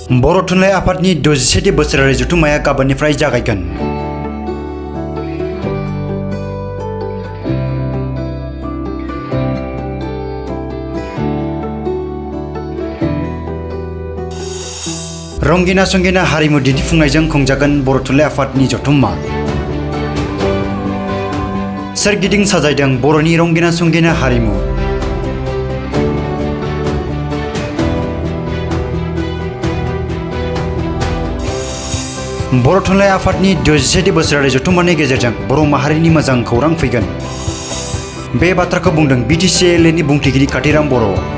बर' थुनलाइ आफादनि 67थि बोसोरारि जथुम्माया गाबोननिफ्राय जागायगोन। रंगिना संगिना हारिमु दिन्थिफुंनायजों खुंजागोन बर' थुनलाइ आफादनि जथुम्मा। सोरगिदिं साजायदों बर'नि रंगिना संगिना हारिमु। बर' थुनलाइ आफादनि 67थि बोसोरारि जथुम्मानि गेजेरजों बर' माहारिनि मोजां खौरां फैगोन। बे बाथ्राखौ बुंदों BTCLनि बुंथिगिरि काथिराम बर'।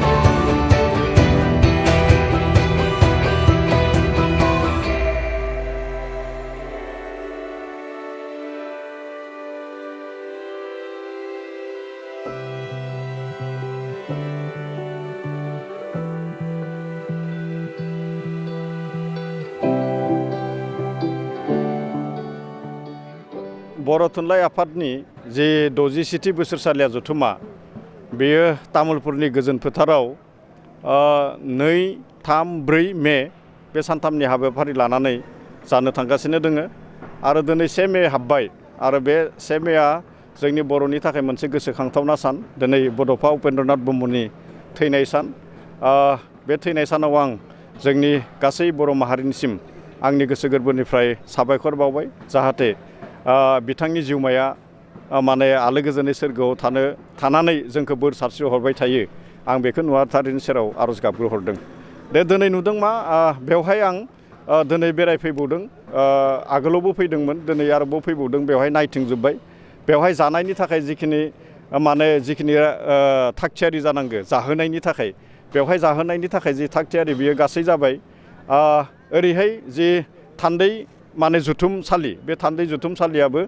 बर' थुनलाइ आफादनि जे 67थि बोसोरसालिया जथुम्मा बेयो तामुलपुरनि गोजोन फोथाराव 2, 3, 4 मे बे सानथामनि हाबाफारि लानानै जानो थांगासिनो दोङो आरो दिनै 1 मे हाबबाय आरो बे 1 मेआ जोंनि बर'नि थाखाय मोनसे गोसोखांथावना सान। दिनै बड'फा उपेन्द्रनाथ ब्रह्मनि थैनाय सान। बे थैनाय सानाव आं जोंनि गासै बर' माहारिनिसिम आंनि गोसो गोरबोनिफ्राय साबायखर बावबाय, जाहाथे बिथांनि जिउमाया माने आलो गोजोनै सोरगोआव थानानै जोंखौ बोर सारस्रि हरबाय थायो, आं बेखौ नुवाथारिनि सेराव आरज गाबग्रोहरदों। दिनै नुदों मा बेवहाय आं दिनै बेरायफैबावदों, आगोलावबो फैदोंमोन, दिनै आरोबाव फैबावदों। बेवहाय नायथिंजोब्बाय। बेवहाय जानायनि थाखाय जिखिनि थागथियारि जानांगौ जाहोनायनि थाखाय, बेवहाय जाहोनायनि थाखाय जि थागथियारि बियो गासै जाबाय। ओरैहाय जि थान्दै जुथुमसालि, बे थान्दै जुथुमसालियाबो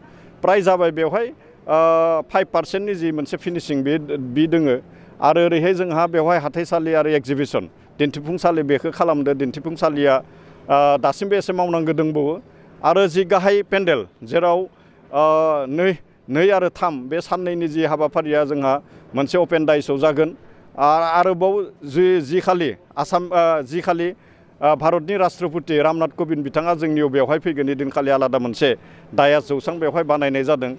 प्राय जाबाय। बेवहाय 5% जि मोनसे फिनिशिं बे दोङो आरो ओरैहाय जोंहा बेवहाय हाथाइसालि आरो एक्जिबिसन दिन्थिफुंसालि बेखौ खालामदो। दिन्थिफुंसालिया दासिमबो एसे मावनांगौ दंबावो आरो जि गाहाय पेन्डेल जेराव 2 आरो 3 बे साननैनि जि हाबाफारिया जोंहा मोनसे अपेन डाइसआव जागोन। आरोबाव जि खालि भारतनि राष्ट्रपति रामनाथ कविन्द बिथाङा जोंनियाव बेवहाय फैगोन, इदिनखालि आलादा मोनसे डायास जौसां बेवहाय बानायनाय जादों।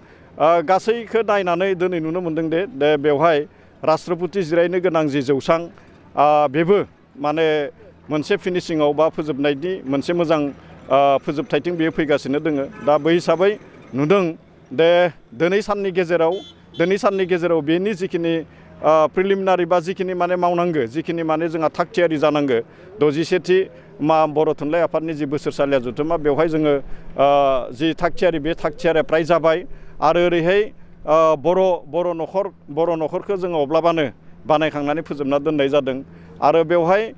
गासैखौ नायनानै दिनै नुनो मोनदों दे बेवहाय राष्ट्रपति जिरायनो गोनां जि जौसां बेबो मोनसे फिनिशिंआव बा फोजोबनायनि मोनसे मोजां फोजोबथायथिं बेयो फैगासिनो दोङो। दा बै हिसाबै नुदों दे दिनै साननि गेजेराव बेनि जिखिनि प्रिलिमिनारि बा जिखिनि मावनांगौ, जिखिनि जोंहा थागथियारि जानांगौ 67थि बर' थुनलाइ आफादनि जि बोसोरसालिया जथुम्मा, बेवहाय जोङो जि थागथियारि बे थागथियारिया प्राय जाबाय। आरो ओरैहाय बर' न'खरखौ जोङो अब्लाबानो बानायखांनानै फोजोबना दोननाय जादों। आरो बेवहाय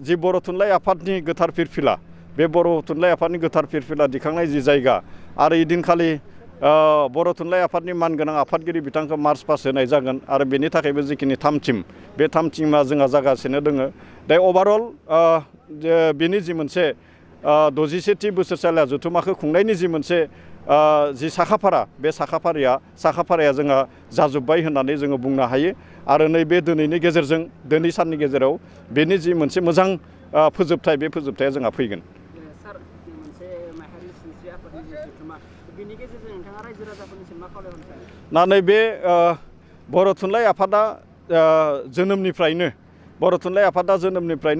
जि बर' थुनलाइ आफादनि गोथार फिरफिला, बे बर' थुनलाइ आफादनि गोथार फिरफिला दिखांनाय जि जायगा, आरो इदिनखालि बर' थुनलाइ आफादनि मानगोनां आफादगिरि बिथांखौ मार्च पास्ट होनाय जागोन। आरो बेनि थाखायबो जिखिनि थामथिम, बे थामथिमा जोंहा जागासिनो दोङो। दा अभारअल बेनि जि मोनसे 67थि बोसोरसालिया जथुम्माखौ खुंनायनि जि मोनसे जि साखाफारा, बे साखाफाराया जोंहा जाजोब्बाय होननानै जोङो बुंनो हायो। आरो नैबे दिनै साननि गेजेराव बेनि जि मोनसे मोजां फोजोबथाय, बे फोजोबथाया जोंहा फैगोन। नैबे बर' थुनलाइ आफादा जोनोमनिफ्रायनो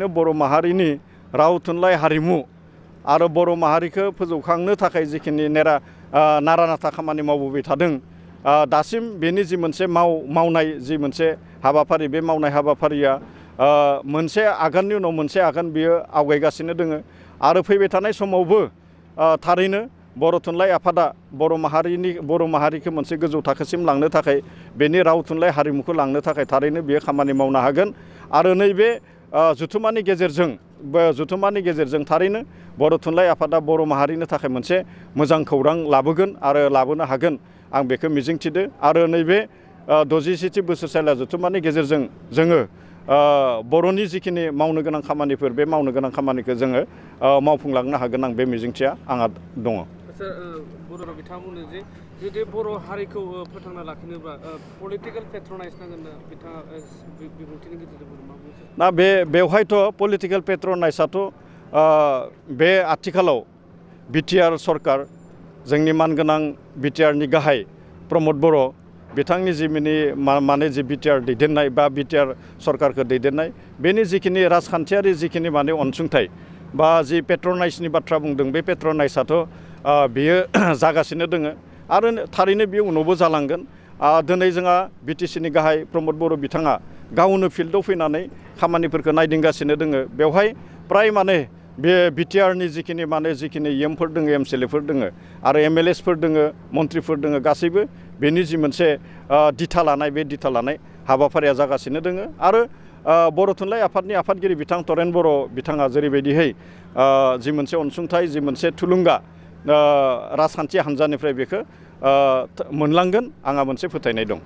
बर' माहारिनि राव, थुनलाइ, हारिमु आरो बर' माहारिखौ फोजौखांनो थाखाय जिखिनि नारा नाथा खामानि मावबोबाय थादों, दासिम बेनि जि मोनसे मावनाय जि मोनसे हाबाफारि, बे मावनाय हाबाफारिया मोनसे आगाननि उनाव मोनसे आगान बियो आवगायगासिनो दोङो। आरो फैबाय थानाय समावबो थारैनो बर' थुनलाइ आफादा बर' माहारिखौ मोनसे गोजौ थाखोसिम लांनो थाखाय, बेनि राव, थुनलाइ, हारिमुखौ लांनो थाखाय थारैनो बेयो खामानि मावनो हागोन। आरो नैबे जथुम्मानि गेजेरजों थारैनो बर' थुनलाइ आफादा बर' माहारिनि थाखाय मोनसे मोजां खौरां लाबोगोन आरो लाबोनो हागोन, आं बेखौ मिजिंथिदो। आरो नैबे 67थि बोसोरसालिया जथुम्मानि गेजेरजों जोङो बर'नि जिखिनि मावनो गोनां खामानिफोर, बे मावनो गोनां खामानिखौ जोङो मावफुंलांनो हागोन, आं बे मिजिंथिया आंहा दङ। बर' बिथाङा बुंदों जे जुदि बर' हारिखौ फोथांना लाखिनोब्ला पलिटिकेल पेट्रनाइज नांगोन, बिथाङा बिबुंथिनि गेजेरजों मा बुंदों? बेवहायथ' पलिटिकेल पेट्रनाइजआथ' बे आथिखालाव बिटिआर सरकार जोंनि मानगोनां बिटिआरनि गाहाय प्रमद बर' बिथांनि जि माने जि बिटिआर दैदेननाय बा बिटिआर सरकारखौ दैदेननाय बेनि जिखिनि राजखान्थियारि जिखिनि माने अनसुंथाइ बा जि पेट्रनाइजनि बाथ्रा बुंदों बे पेट्रनाइजआथ' बेयो जागासिनो दोङो आरो थारैनो बेयो उनावबो जालांगोन। दिनै जोंहा बिटिसिनि गाहाय प्रमद बर' बिथाङा गावनो फिल्डआव फैनानै खामानिफोरखौ नायदिंगासिनो दोङो। बेवहाय प्राय माने बे बिटिआरनि जिखिनि एमफोर दोङो एमसिएलएफोर दोङो आरो एमएलएसफोर दोङो मन्थ्रिफोर दोङो गासैबो बेनि जि मोनसे दिथा लानाय बे दिथा लानाय हाबाफारिया जागासिनो दोङो। आरो बर' थुनलाइ आफादनि आफादगिरि बिथां तरेन बर' बिथाङा जेरैबायदिहै जि मोनसे अनसुंथाइ जि मोनसे थुलुंगा राजखान्थि हान्जानिफ्राय बेखौ मोनलांगोन आंहा मोनसे फोथायनाय दं।